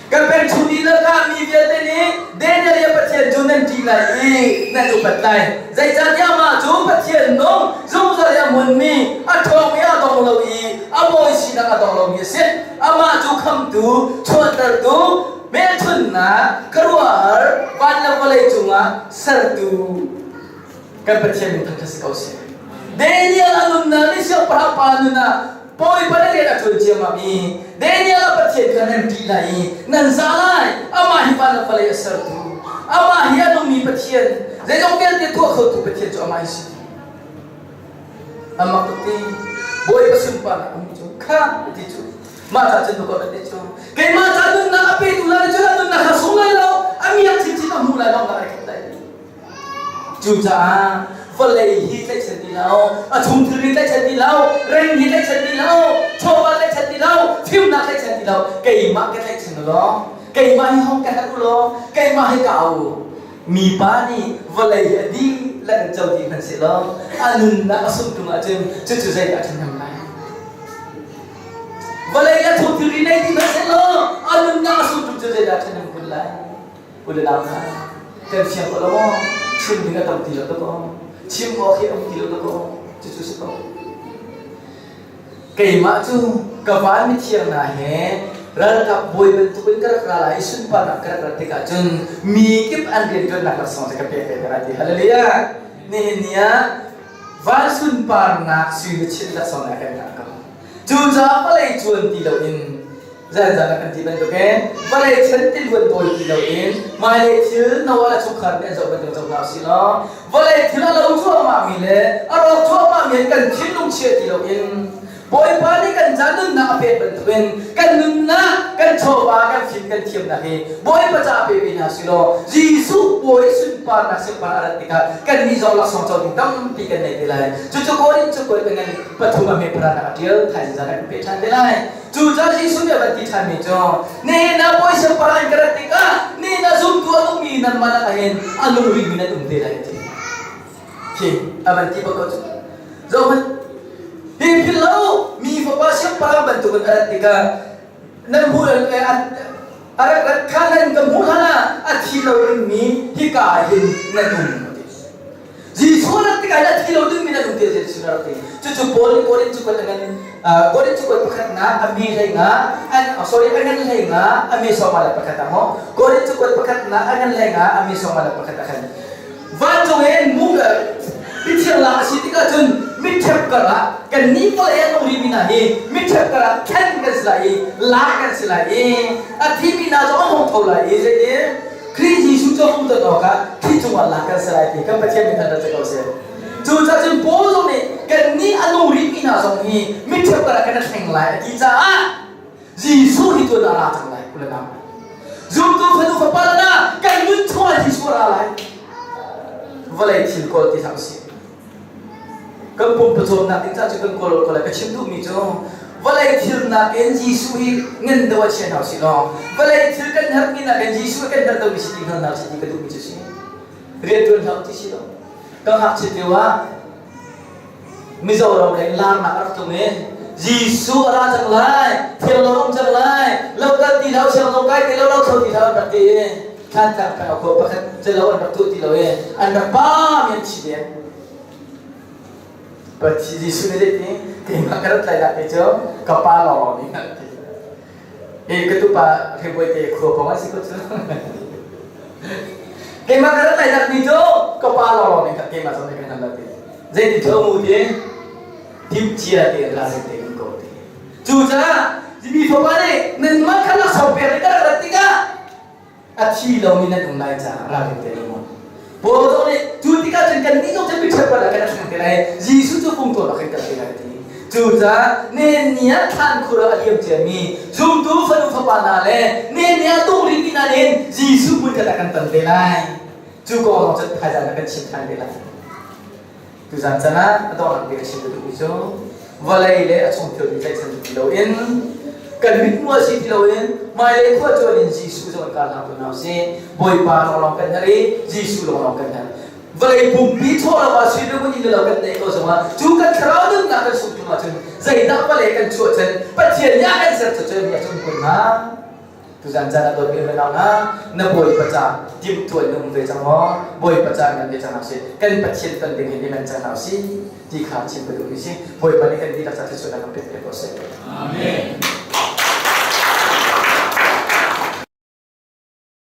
Kan peng chung dihlak ah mi vialte nih Daniel i Pathian cu nan ṭih lai i nan upat lai. Zeicahtiah mah cu Pathian nung zungzal i a hmunmi, a ṭhawng i a dong lo i a bawi sinak a dong lomi a si. Amah cu khamtu, chuahtertu, hmelchunhnak, khuaruahhar, van le vawlei cungah sertu kan Pathian min thangṭhat si ko seh. Daniel a nunnak nih siangpahrang pa nun ah Bawipa na rian a ṭuan ciammam i Daniel a Pathian kha nan ṭih lai i nan zah lai. Amah hi van le vawlei a sertu, amah hi a nungmi Pathian, zeizong vialte tuah khotu Pathian cu amah hi si. Amak tuk ti Bawipa sunparnak a hmuh cu kha ti cu mah ca cun dawkawt an ti cu keimah ca nunnak a petu lai cun a nunnak kha sung lai lo a miak chinchin a hmuh lai lo nak ai khat lai Cucaah vawlei hi tlaihchan ti lo, a chung thilri tlaihchan ti lo, reng hi tlaihchan ti lo, chawva tlaihchan ti lo, fimnak tlaihchan ti lo, keimah ka tlaihchan u law, keimah hi hong ka herh u law, keimah hi ka au. Mipa nih vawlei hi a dihlak in co dih hmanhsehlaw a nunnak a sungh ṭung ahcun cucu zeidah a ṭhahnem lai? Vawlei a chung thilri nei dih hmanhsehlaw a nunnak a sungh ṭung cu zeidah a ṭhahnem kun lai? U le nau hna, kan fiang ko lo maw? Chim ding a tam ti lo dakaw. Chim awk hi a um ti lo dakaw. Cucu si ko. Keimah cu ka van mithiang hna he ralkap bawi bantukin ka rak ra lai i sunparnak ka rak rat tikah cun mi kip an rianṭuannak laksawng cu ka pek ve hna lai ti. Hallelujah! Nihin ni ah van sunparnak sui luchin laksawng na kan ngah ko. Cucaah vawlei cuan ti loin. Zan zan ah kan ti bantukin vawlei chan tiluan tawi ti loin hmailei thil Noah le chungkhar nih an zoh bantuk zoh hna usih law vawlei thil a lo cuahmahmi le a rawk cuahmahmi in kan thinlung chia ti loin Bawipa nih kan ca nunnak a pek bantukin kan nunnak, kan chawva, kan fim, kan thiamnak hi Bawipa ca pe ve hna sih law Jesuh Bawi sunparnak sunpar a rat tikah kannih zong laksawng co ding tampi kan nei te lai. Cucu Korin cakuat ngan pathum a hme pahra a ṭial thaizing zan ah kan peh ṭhan te lai. Cucaah Jesuh nih a van ti ṭhanmi cu nihin ah Bawi siangpahrang in ka rat tikah nihin ah zumtu a nungmi nanmah lakah hin a nung rihmi nan um te lai a ti. Khi a van ti bak ko cu. Zohhmanh, hi philh lo mi fapa siangpahrang bantukin a rat tikah nan hmuh a rak rat kha nan ka hmuh hlan ah a thi lo dingmi hika ah hin nan um a ti. Jesuh rat tikah hin a thi lo dingmi nan um ti Jesuh rak ti. Cucu Paul nih Korin cu kuat ngan Korin cu kuat pakhatnak a mi hlei nga an sorry a ngan hlei nga a mi sawma le pakhat ah maw Korin cu kuat pakhatnak a ngan hlei nga a mi sawma le pakhat ah khan Vancung in mu mithiang lak a si tikah cun mitṭhep karah kannih vawlei an um rihmi hna hi mitṭhep karah khen kan si lai i lak kan si lai i a thimi hna zong an hung tho lai i zeitin Khrih Jesuh cu hung ton awkah thli cungah lak kan si lai ti kan Pathian min thangṭhat si ko seh. Cucaah cun Paul zong nih kannih a nung rihmi hna zong hi mitṭhep karah kan i thleng lai a ti caah Jesuh hi tuan ah ra cang lai u le nau. Zumtu fanu fapa na kan nun chungah Jesuh ra lai. Vawlei thil kawl ti hlah usih. Kan pum pawcawmnak ding caah cu kan kawl ko lai. Ka chim duhmi cu vawlei thil nakin Jesuh hi ngan deuh ah chia hna usih law vawlei thil kan herhmi nakin Jesuh kan herh deuhmi si ti hngal hna usih ti ka duhmi cu si. Rian ṭuan hlah ti si lo. Ka ngakchiat lio ah Mizoram lei larnak a rak tlung i Jesuh a ra cang lai, thiang lo um cang lai, lo kal ti lo, siang zong kai ti lo, lo tho ti lo an rak ti i Thlantlang peng a khua pakhat celo an rak tuah ti lo i an rak pa mi an thi deng. Pathian Jesuh nih zeiti keimah ka rat lai nak te cu ka pa lawng nih a ti. E ka tupa February te khua pong an si ko cu. Keimah ka rat lai nak ni cu ka pa lawng nih keimah zong nih kan hal ti. Zeiti tho mu ti timcia te la te kan ko ti. Cucaah mi fapa nih nanmah kha laksawng pek nih ka rak rat tikah a thi lomi nan um lai caah ralring te um. Paul zong nih cu tikah cun kan nih zong cu miṭhat ah kan thleng te lai Jesuh cu fung tawn ah kan kal te lai ti. Cucaah nen ni ah thlan khur ah a liam ciami zumtu fanu fapa hna le nen ni ah tung rihmi hna nih Jesuh hmun khat ah kan ton te lai. Cu kong lawng cun thaizang kan chim ṭhan te lai. Tuzan can ah a donghnak bik a chim ka duhmi cu vawlei le a chung thilri tlaihchan ti loin kan mithmuh a si ti loin hmailei khua cuan in Jesuh zong kan hlang tu hna usih. Bawipa lawnglawng kan herh i Jesuh lawnglawng kan herh. Vawlei pumpi chaw lo ah sui le in lo kan neih ko zongah cu kan thlarau nunnak kan sung tung ahcun zeidah vawlei kan chuah chan Pathian nih a kan ser cu cu mi a cung kun hnga. Tuzan caan a dawtmi unau hna, na Bawipa ca timhtuah na um ve cang maw? Bawipa ca nan ve cang hna usih. Kan Pathian ton ding hin i man cang hna usih ti kha chim ka duhmi si. Bawipa nih kan dihlak ca thluachuahnak kan pek piak ko seh. Amen.